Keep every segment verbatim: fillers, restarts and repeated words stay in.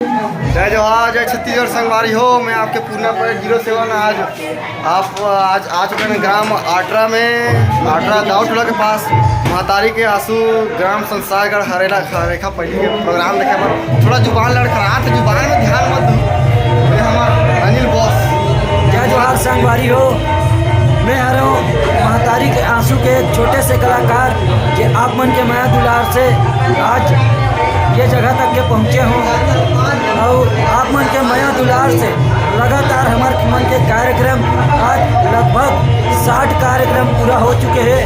जय जोहार, जय छत्तीसगढ़ संगवारी हो। मैं आपके पूर्णा पटेल जीरो सेवन। आज आप आज आ चुके हैं ग्राम आटरा में, आटरा दाऊ टोला के पास, महतारी के आंसू, ग्राम संसारगढ़ हरेला हरेखा पहली के प्रोग्राम देखे बर। थोड़ा जुबान लड़खड़ात, जुबान में ध्यान मत दू। ये हमार अनिल बॉस। जय जोहार संगवारी हो, मैं हरों महतारी के आंसू के एक छोटे से कलाकार, जे आप मन के मया दुलार से आज ये जगह तक के पहुँचे हों। अउ आप मन के मया दुलार से लगातार हमर मन के कार्यक्रम आज लगभग साठ कार्यक्रम पूरा हो चुके हे।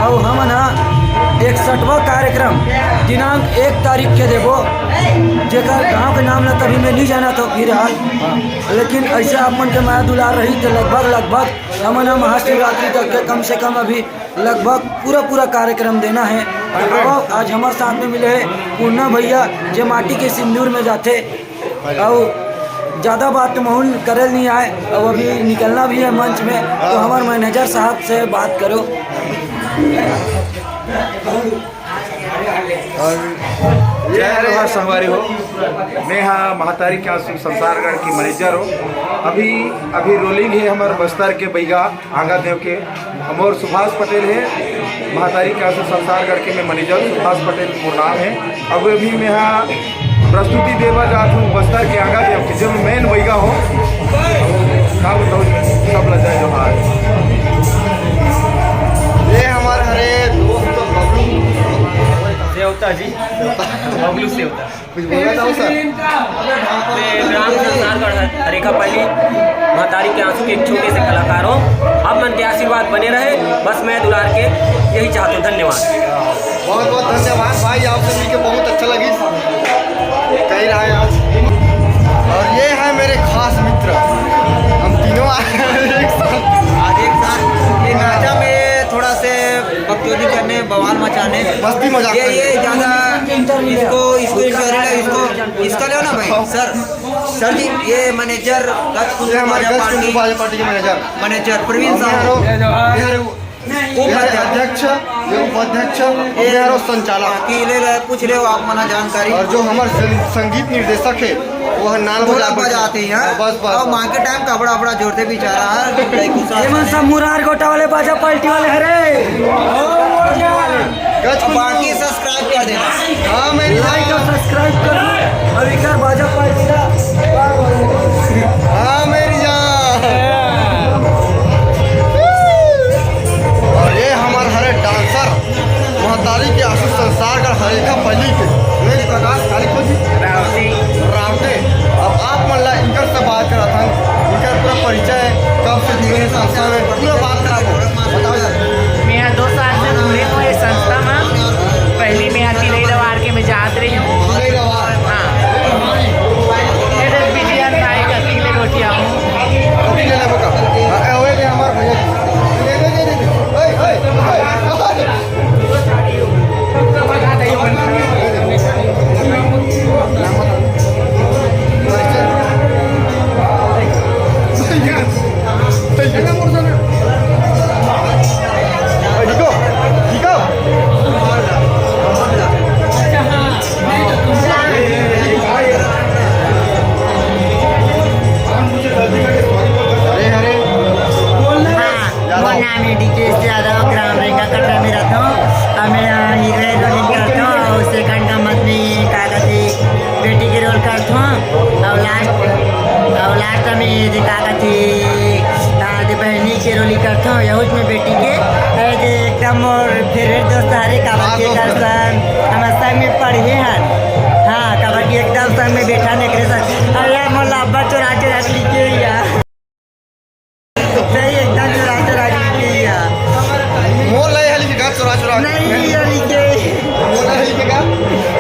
अउ हमन ह इकसठवाँ कार्यक्रम दिनांक एक तारीख के देबो, जेकर गांव के नाम ला तभी मैं नहीं जाना था फिलहाल, लेकिन ऐसे आप मन के मया दुलार रही तो लगभग लगभग हमन ह महाशिवरात्रि तक के कम से कम अभी लगभग पूरा पूरा कार्यक्रम देना है। और आज हमारे साथ में मिले हैं पूना भैया, जे माटी के सिंदूर में जाते। और ज़्यादा बात तो माहौल करल नहीं आए, अब अभी निकलना भी है मंच में, तो हमारे मैनेजर साहब से बात करो। और जय जोहार संगवारी हो, मैं हा महतारी के आंसू संसारगढ़ की मैनेजर हो। अभी अभी रोलिंग है हमर बस्तर के बैगा आंगा देव के। हमर सुभाष पटेल है, महतारी के आंसू संसारगढ़ के मैं मैनेजर सुभाष पटेल मोर नाम है। अब अभी मैं हा प्रस्तुति देवा जात हूँ बस्तर के आंगा देव के, जो मेन बैगा हो। का बताओ, सब ला जय जोहार। ये हमार हरे दोस्त बबलू। देवता जी, बबलू से होता। कुछ बोलना चाहो सर? मैं ग्राम संसारगढ़ हर-, हरेखा पहली महतारी के आंसू के एक छोटे से कलाकार हूँ। आप मन के आशीर्वाद बने रहे, बस मैं दुलार के यही चाहता हूँ। धन्यवाद। बहुत बहुत धन्यवाद भाई, आपसे मिलके बहुत अच्छा लगी। कहीं रहा है आज। और ये है मेरे खास मित्र, हम तीनों आए हैं एक साथ। आज एक साथ ये नाचा में थोड़ा से बकचोदी करने, बवाल मचाने। मस्ती मजाक ये करने। ये ज्यादा इसको इसको इंटरव्यू इसको इसका लेना भाई। सर, सर जी, ये मैनेजर गजकुंड ये हमारे बाजा गजकुंड पार्टी। बाजा पार्टी के मैनेजर। मैनेजर प्रवीण साहू। ये हमारे, ये हमारे उपाध्यक्ष। अध्यक्ष, ये उपाध्यक्ष, ये ये हमारे संचालक। बाकी ले ले, पूछ रहे हो आप मना जानकारी। और जो हमारे सं-, संगीत निर्देशक है, वो है नाल ढोलक बजा बजाते हैं। बस, बस, और बस। माँ के टाइम कपड़ा अपड़ा जोड़ते बेचारा है। ये मन सब मुरार गोटा वाले बाजा पार्टी वाले हरे। गजकुंड। बाकी सब्सक्राइब कर देना। हाँ, मेरी लाइक और सब्सक्राइब कर दो। अभी कर बाजा पार्टी का। हाँ, मेरी जान। और ये हमारे हरे डांसर, महतारी के आंसू संसारगढ़ हरेखा पल्ली के, ये प्रकाश काली खोजी। रावटी। रावटे। अब आप मन ला इनकर से बात करा था, इनकर पूरा परिचय, कब से जुड़े हैं संस्था में, पूरा बात करा दो। बताओ यार। मैं यहाँ दो साल से जुड़े हूँ ये संस्था में। पहली मैं यहाँ तिलई रवार के मैं जात रही हूँ। तिलई रवार। हाँ। ये देख बिजलियन भाई का तिले गोटिया हूँ। अभी ले लेबो का? हाँ, ए, ओए, दे हमार भैया जी। दे, दे, दे, दे, दे। ओए, ओए, ओए, ओए। अरे, अरे। हाँ, मोर नाम है डीके यादव, ग्राम रेंगा कटरा में रहता हूँ। और मैं यहाँ हीरो हीरोइन करता हूँ और सेकंड का मत में का कहते बेटी के रोल करता हूँ। और लास्ट, और लास्ट में ये जे का कहते, हाँ, जे बहनी के रोल ही करता हूँ, यहूच में बेटी के। अरे, जे एकदम मोर फेवरेट दोस्त हरे, काबर के दोस्त। कर सन, हम संग में पढ़े हन। हाँ, काबर के एकदम संग में बैठा ने करे सन। अरे यार, मोर लब्बा चोरा चोरा के लिखे यार। सही, एकदम चुरा चुरा के लिखे ही है। मोर लाई है लिखे का चुरा चुरा के? नहीं, ये लिखे। मोर लाई है लिखे का?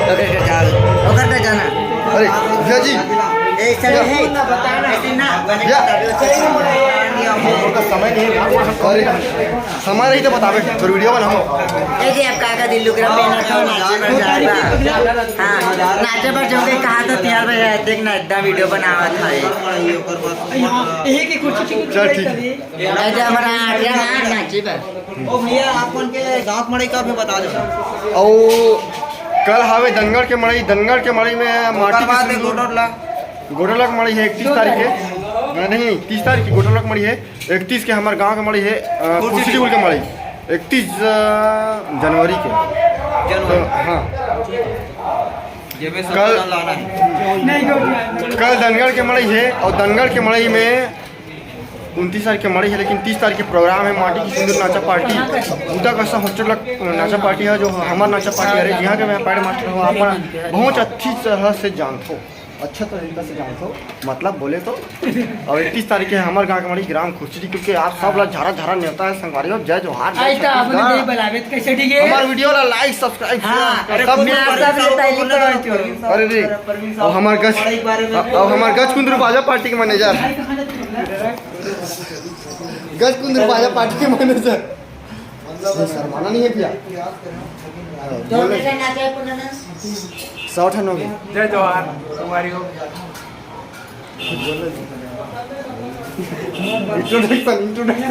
ओकर का जान, ओकर का जाना। अरे, भैया जी। ऐसा नहीं है। ऐसे ना, भैया। मोर का समय नहीं है। अरे, समय रही तो बतावे, फिर वीडियो बनाओ। ए जी, आप का का दिल्लू ग्राम में ना तो नाचे बर जाएगा। हाँ, नाचे बर जो के कहा तो तैयार भैया, देख ना, एकदम वीडियो बनावा था ये। चल, ठीक है। ए जी, हमारा आठ जन है नाचे बर। ओ भैया, आप मन के गाँव के मड़ई का भी बता दो। ओ, कल हावे दनगढ़ के मड़ई, दनगढ़ के मड़ई में माटी के सिंदूर। गोडोला के मड़ई है इकतीस तारीख के, नहीं, तीस तारीख की गोडोला के मड़ई है। इकतीस के हमारे गांव के मड़ई है, अ, कुर्सी टेबुल के मड़ई, इकतीस जनवरी के। तो, हाँ, कल दनगढ़ के मड़ई है और दनगढ़ के मड़ई में उनतीस तारीख के मड़ई है, लेकिन तीस तारीख के प्रोग्राम है माटी की सिंदूर नाचा पार्टी। उता का सब हॉस्टल नाचा पार्टी है, जो हमार नाचा पार्टी है, जिहाँ के मैं पैड मास्टर हूँ, आप बहुत अच्छी तरह से जानते हो, अच्छा तरीका से जानते हो, मतलब बोले तो। और इकतीस तारीख के हमारे गांव के मड़ई ग्राम खुर्सी, क्योंकि आप सब ला झारा झारा नेवता है संगवारी हो। जय जोहार, जय छत्तीसगढ़। हमारे वीडियो ला लाइक, सब्सक्राइब, हाँ, सब अरे, अरे रे, और हमारे गज, और हमारे गज कुंदरू बाजा पार्टी के मैनेजर। गज कुंदरू बाजा पार्टी के मैनेजर। ये शर्माना नहीं है भैया। सौ ठन हो गए। जय जोहार, संगवारी हो। Introduction, introduction.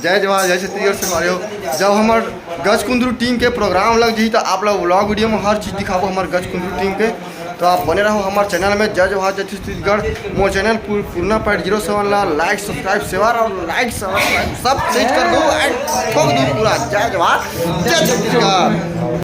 जय जोहार, जय छत्तीसगढ़ संगवारी हो। जब हमार गज कुंदरू टीम के प्रोग्राम लग जाही, तो आप लोग व्लॉग वीडियो में हर चीज़ दिखाबो हमार गज कुंदरू टीम के। तो आप बने रहो हमारे चैनल में। जय जोहार, जय छत्तीसगढ़। मोर चैनल पुरना पॉइंट जीरो सेवन ला लाइक, सब्सक्राइब, शेयर और लाइक, सब्सक्राइब सब चीज कर दो, ठोक दो पूरा। जय जोहार, जय छत्तीसगढ़।